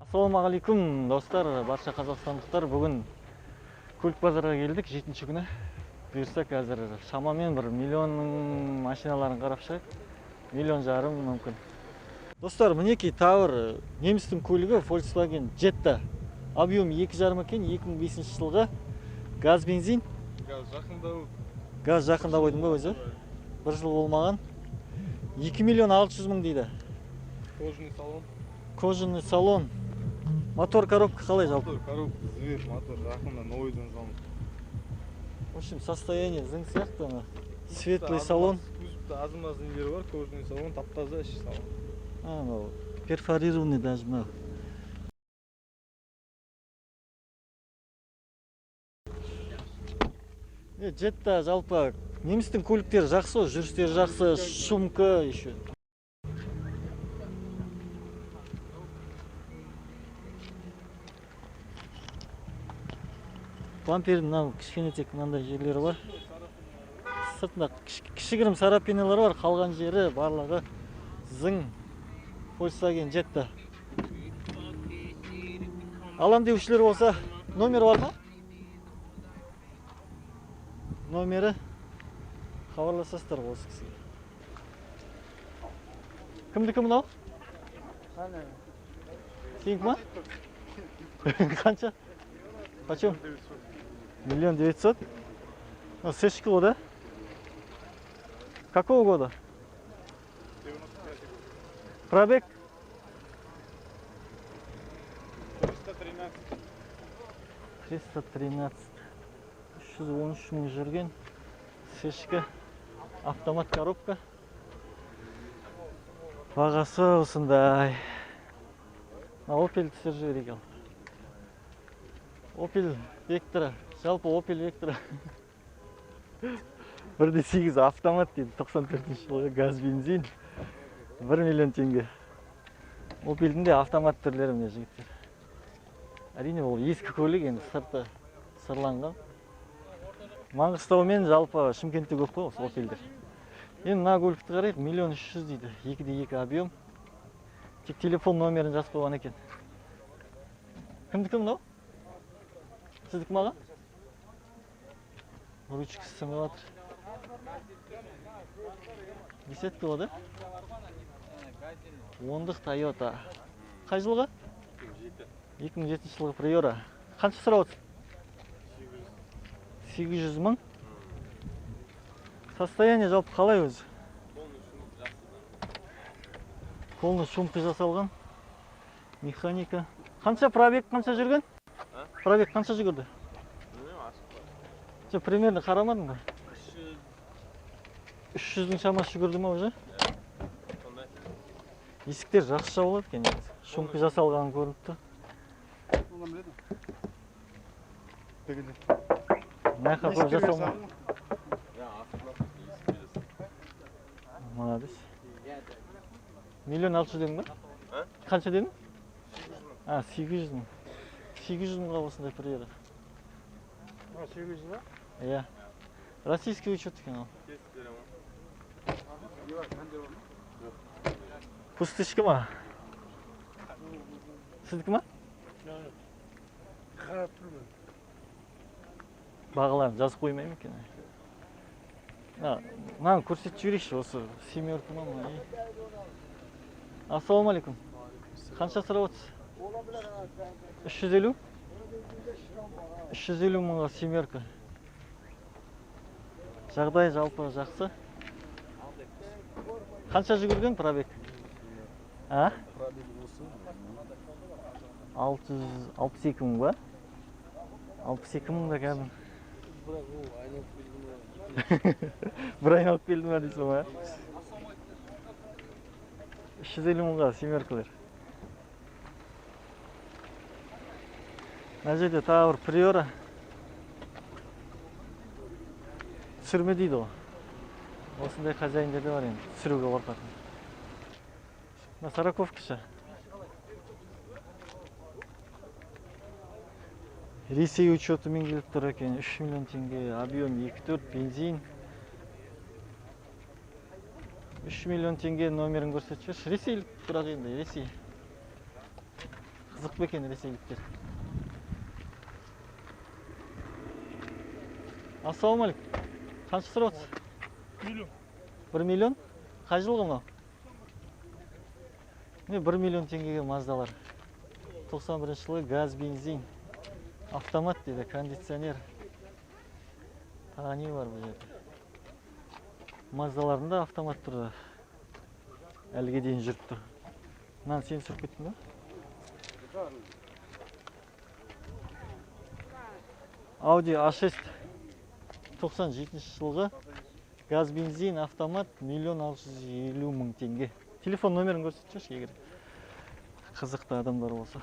Ассалаумағалейкум достар, барша қазақстандықтар. Бүгін көлік базарға келдік, 7-ші күні. Бұйырса қазір шамамен 1 миллионның машиналарын қарап шығайық. 1,5 миллион мүмкін. Достар, мінекей тағы бір немістің көлігі Volkswagen Jetta. Объем 2,5 екен, 2005 жылғы. Газ, бензин. Газ жақында. Газ жақында қойдың ба өзі? Бір жыл болмаған. 2 600 000 дейді. Кожаный салон. Кожаный салон. Мотор, коробка қалай жалпы? Мотор, коробка, зверь, мотор жақында новыйдан салынды. В общем, состояние зың сияқты ана. Светлый салон. Кузовта аз-маз нелері бар, кожаный салон, тап-таза іші салон. Анау перфорированный даже мынау. Jetta жалпы немістің көліктері жақсы ғой, жүрістері жақсы, шумка еще. Бампердің мынау кішкене тек мынандай жерлері бар. Сыртында кішігірім царапиналар бар, қалған жері барлығы зың. Volkswagen Jetta. Алам деушілер болса, номер бар ма? Номері хабарласасыздар осы кісіге. Кімдікі мынау? Сенікі ма? Қанша? Почем? 1 900 000. Ну, сэшкі ғой, да? Какого года? Пробег? 313. 313. 313 мың жүрген. Сэшкі. Автомат коробка. Бағасы осындай. Opel түсіріп жіберейік ал. Opel Vectra. Жалпы Opel Vectra. 1,8 автомат дейді. 94 жылғы газ бензин. 1 миллион теңге. Opel'дің де автомат түрлері міне жігіттер. Әрине ол ескі көлік, енді сырты сырланған. Маңғыстау мен жалпы Шымкентте көп қой осы Opel'дер. Енді мына көлікті қарайық, 1 300 000 дейді. 2,2 объем. Тек телефон номерін жазып қойған екен. Кімдікі мынау? Сіздікі ме аға? Ручкасы сынып жатыр. Десятка ғой, да? Ондық Toyota. Қай жылғы? 2007 жылғы Приора. Қанша сұрап отырсың? 800 мың. Состояние жалпы қалай өзі? Полный шумка жасалған. Механика. Қанша пробег, қанша жүрген? Пробег қанша жүгірді? Жоқ, примерно қарамадың ба? 300-дің шамасы жүгірді ма уже? Есіктер жақсы жабылады екен негізі. Шумка жасалғаны көрініп тұр. Мына көп жасалма. Молодец. 1 600 000 дедің ба? Қанша дедің? 800 мың. 800 мыңға осындай Приора. 800 ба? Иә. Российский учет екен ол. Пустышка ма? Сіздікі ма? Қарап тұрмын. Бағаларын жазып қоймай ма екен? Мынаны көрсетіп жіберейікші, осы семерка ма мына? Ассалаумағалейкум. Қанша сұрап отырсыз? 350? 350 мыңға семерка. Жағдай жалпы жақсы. Қанша жүгірген пробег? А? 662 мың ба? 62 мың да кәдімгі. Бір айналып келді ма дейсің ғой, а? 350 мыңға семеркалар. Мына жерде тағы бір Приора. Түсірме дейді ғой. Осындай хозяиндер де бар енді, түсіруге қорқатын. Мына сороковкашы. Ресей учетымен келіп тұр екен. 3 миллион теңге, объем 2,4, бензин. 3 миллион теңге номерін көрсетіп жіберші. Ресейлік бірақ енді, Ресей. Қызық па екен ресейліктер? Ассалаумағалейкум. Қанша сұрап отырсыз? Миллион. 1 миллион? Қай жылғы мынау? Міне 1 миллион теңгеге Маздалар. 91 жылы газ, бензин, автомат дейді, кондиционер. Тағы не бар бұл жерде? Маздалардың да автомат түрі әліге дейін жүріп тұр. Мынаны сен түсіріп кеттің ба? Audi A6 97 жылғы газ, бензин, автомат, 1 650 000 теңге. Телефон номерін көрсетіп жіберші, егер қызықты адамдар болса.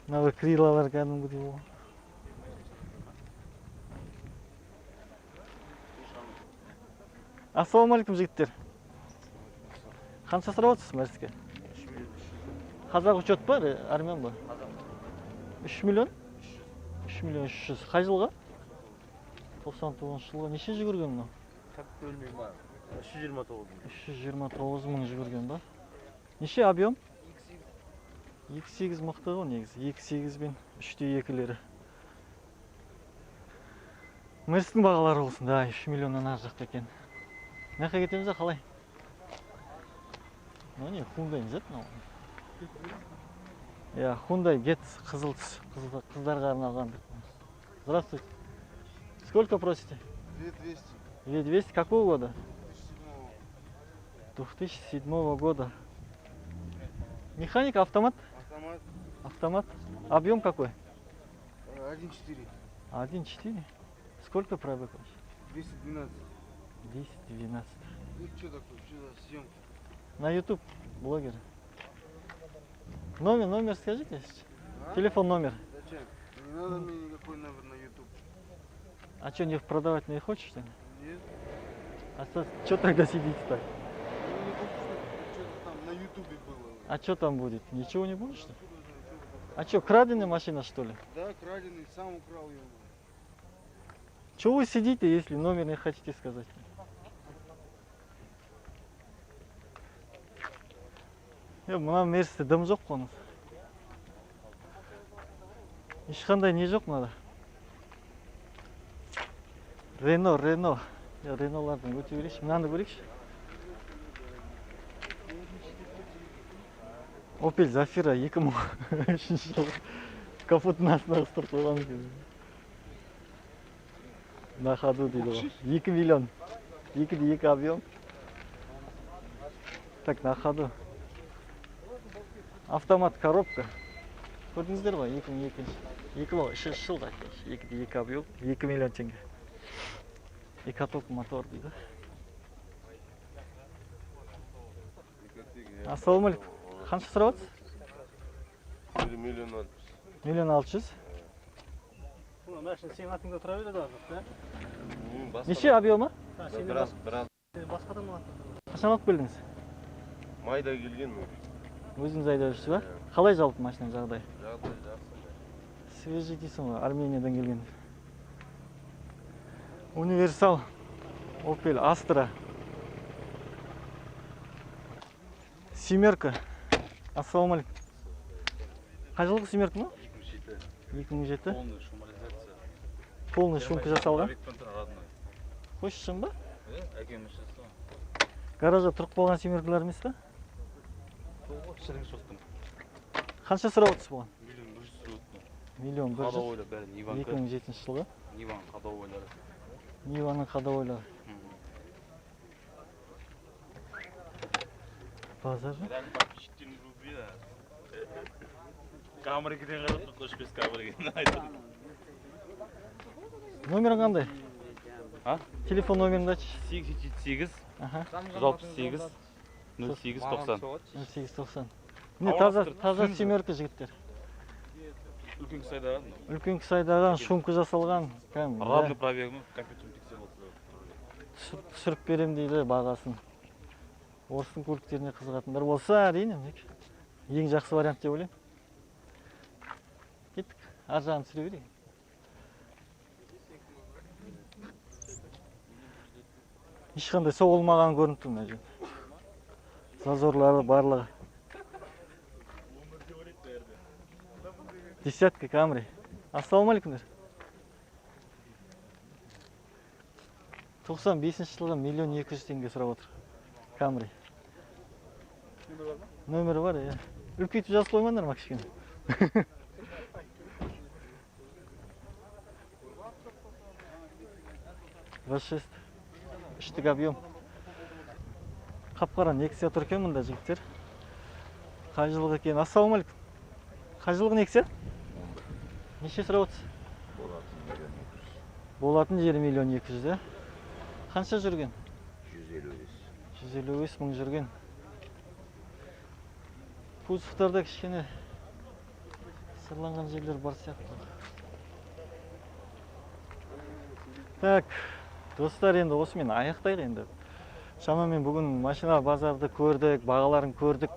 Мына бір крылалар кәдімгідей болған. Ассалаумағалейкум, жігіттер. Қанша сұрап отырсыз Мерске? Қазақ учет па, армян ба? 3 миллион? 3 миллион 300. Қай жылғы? 99 жылғы. Неше жүгірген мынау? Білмеймін. 329 мың. 329 мың жүгірген ба? Неше объем? 2.8 мықты ғой негізі. 2.8 бен 3.2-лері. Мерстің бағалары болсын, да, 3 миллионнан ар жақта екен. Мына жаққа кетеміз ба, қалай? Мынау не, Hyundai не мынау? Иә, Hyundai Getz қызыл түс, қыздарға арналған. Здравствуйте. Сколько просите? 2200. 2200 какого года? 2007. 2007 года. Механика, автомат? Автомат. Автомат. Объем какой? 1.4. 1.4. Сколько пробег вообще? 212. 212. Ну что такое? Что за съемки? На YouTube блогер. Номер, номер скажите. А? Телефон номер. Зачем? Не надо мне никакой номер на YouTube. А что, не продавать не хочешь, что ли? Нет. А что тогда сидите так? Ну не хочу, чтобы что-то там на Ютубе было. А что там будет? Ничего не будет, что ли? Откуда знаю, что такое? А что, краденая машина, что ли? Да, краденый, сам украл его. Чего вы сидите, если номер не хотите сказать? Е, мына Мерсте дым жоқ қой оның. Ешқандай не жоқ мынада. Рено, Рено. Е, Ренолардың өте берейікші. Мынаны көрейікші. Opel Zafira 2003 жылғы. Капотының астына қыстырып қойған екен. На ходу дейді ғой. 2 миллион. 2 де 2 объем. Так, на ходу. Автомат, коробка. Көрдіңіздер ғой, 2002, 2003 жылғы, 2 де 2 объем, 2 миллион теңге. Экоток мотор дейді. Ассалаумағалейкум. Қанша сұрап отырсыз? 1 миллион 600. 1 миллион 600. Мына машина сенің атыңда тұра береді ғой, да? Неше объемы? Біраз, біраз. Басқа адамның атында. Қашан алып келдіңіз? Майда келген. Өзіңіз айдап жүрсіз ба? Қалай жалпы машинаның жағдайы? Жағдай жақсы. Свежий дейсің ғой, Армениядан келген. Универсал Opel Astra. Семерка. Ассалаумағалейкум. Қай жылғы семерка ма? 2007. Полный шумализация. Полный шумка жасалған. Родной. Қойшы, шын ба? Әкем машинасы ғой. Гаражда тұрып қалған семеркалар емес па? Шірің шықтым. Қанша сұрап отырсыз бұған? 1 миллион 100 сұрап отырмын. 1 миллион 100. Ходовойлар бәрі Ниванка. 2007 жылғы. Ниван ходовойлары. Ниваның ходовойлары. Базар жоқ. Реально подписчиктеріміз білмейді. Камерагеден қарап қош бес камераген айтып. Номерің қандай? А? Телефон номеріңді айтшы. 878 Аха. 168 08 90. 08 90. Міне, таза таза семерка, жігіттер. Үлкен кісі айдаған. Үлкен кісі айдаған, шумка жасалған. Кәдімгі, Родной пробегім компьютерім тексеріп отыр. Түсіріп беремін дейді бағасын. Орыстың көліктеріне қызығатындар болса, әрине, мінекей. Ең жақсы вариант деп ойлаймын. Кеттік, ар жағын түсіре берейік. Ешқандай соғылмаған көрініп тұр мына жерде. Зазорлары барлығы. Десятка Камри. Ассалаумағалейкумдер. 95 жылғы 1 200 000 теңге сұрап отыр. Камри. Нөмірі бар, иә. Үлкейтіп жазып қоймаңдар ма кішкене? V6. Үштік объем. Қап-қара Нексия тұр екен мында, жігіттер. Қай жылғы екен? Ассалаумағалейкум. Қай жылғы Нексия? Неше сұрап отырсыз? Болатын жері 1 200 000, иә? Қанша жүрген? 155. 155 000 жүрген. Кузовтарда кішкене сырланған жерлер бар сияқты. Так, достар, енді осымен аяқтайық енді. Шамамен бүгін машина базарды көрдік, бағаларын көрдік.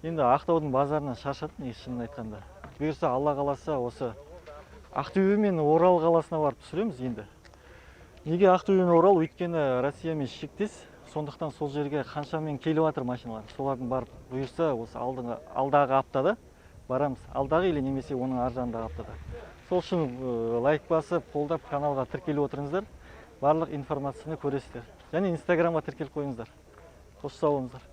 Енді Ақтаудың базарынан шаршадым негізі, шынын айтқанда. Бұйырса, Алла қаласа, осы Ақтөбе мен Орал қаласына барып түсіреміз енді. Неге Ақтөбе мен Орал? Өйткені Россиямен шектес. Сондықтан сол жерге қаншамен келіп жатыр машиналар. Солардың барып, бұйырса, осы алдыңғы, алдағы аптада барамыз. Алдағы или немесе оның ар жағындағы аптада. Сол үшін лайк басып, қолдап, каналға тіркеліп отырыңыздар. Барлық информацияны көресіздер. Және Инстаграмға тіркеліп қойыңыздар. Қош, сау болыңыздар.